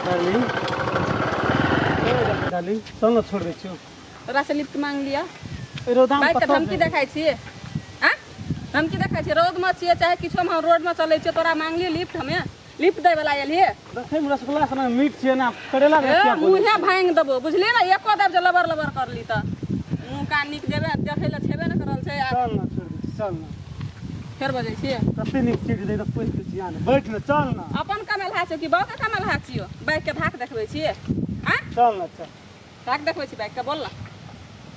Darling, darling, चल न छोड़ दै छियौ। तोरा से लिफ्ट मांग लिया। ए रौदा में बाइक के कतऽ धमकी देखाइ छियै आ, धमकी देखाइ छियै। रौद में छियै चाहे किछो में, हम रोड में चलै छियै, तोरा मांगलियै लिफ्ट, हमे लिफ्ट दै वाला एलियै। देखै में रसगुल्ला सना मीठ छियै ना करेला ए, के बोलै? मुँहे भांगि देबो, बुझलियै ने? एको देब जे लबर लबर करली तऽ मुँह कान नीक जेबे देखै लए छेबे ने करल छै आ चल न, छोड़ दै छी, चल न। फेर बजै छियै। कते नीक चीज दै तऽ पैस दै छियै ने, बैठ न, चल न। अपन कमेलहा छै कि बाउ के कमेलहा छियौ? बाइक के धाक देखबै छियै आ? चल न, चल। धाक देखबै छी बाइक के, बोल न।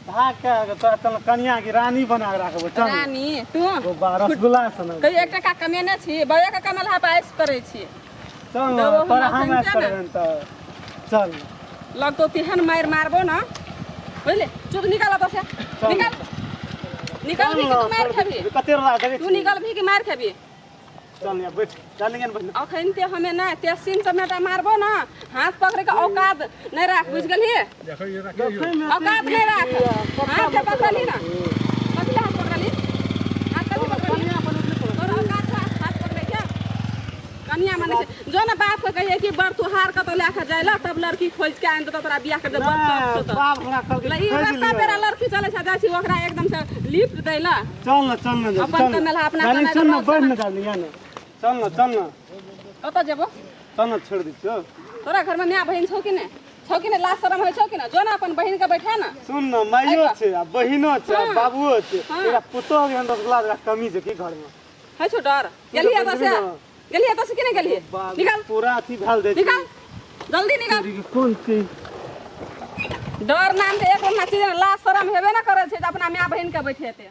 भाग के तोरा चल कनिया की रानी बना के राखबो, चल। रानी तू ओ बा रसगुल्ला सन। कहियो एक टका कमेने छी? बौए के कमेलहा पर ऐश करै छी। चल न। देबो हम। तोरा हम एखन ऐश के ने। करबेन तऽ चल। लगतौ तेहन मारि मारबो न, बुझলি? चुप, निकल ओतऽ से। चल। निकल, निकल भी कि तू मारि खेबही? कते रौदा देखै तू छी? निकल भी कि मारि खेबही? चल यहाँ बैठ, चल यहाँ बैठ। अखन ते हमे नहि ते सीन चमेटा मारबो न, हाथ पकड़े के औकात नहि राख, बुझि गेलही? देखै में औकात नहि राख। हाथ के पकड़ली न, कथी लए हाथ पकड़ली? हाथ कथी पकड़ली? तोर औकात छौ हाथ पकड़े के? कनिया माने छै जो ने बाप के कहिए कि बर तुहार कतौ लए के जाय ला, तब लड़की खोज के आनि देतौ, तोरा बियाह कर देबो, बड़ शौक छौ तऽ। बाप हमरा कहलकै ले ई खोजि रास्ता लिअ। पेरा लड़की चलै छै, जाइ छी ओकरा एकदम से लिफ्ट दै ला। चल न, चल न, अपन चल न। कमेलहा अपना डार्लिंग कमाइ सुन न, के बैठ न डार्लिंग, यहाँ न, चल न, चल न। कतऽ जेबो? चल न, छोड़ दै छियौ। तोरा घरमे माय बहिन छौ कि नहि? छौ कि नहि? लाज शरम होइ छौ कि नहि? जो ने अपन बहिन के बैठा ने। सुन न, माइयो छै आ बहिनो छै आ हाँ। बाबुओ छै। हाँ। एकरा पुतोह के रसगुल्ला जकाँ कमी छै की घरमे? होइ छौ डर? गेलियै एतऽ से? गेलियै एतऽ से कि नहि गेलियै? बाप, निकल। पूरा अथी भेल जाइ छै। निकल, जल्दी निकल। कोन चीज? डर नाम के एक चीज, लाज शरम हेबे ने करै छै जे अपना माय बहिन के बैठेते।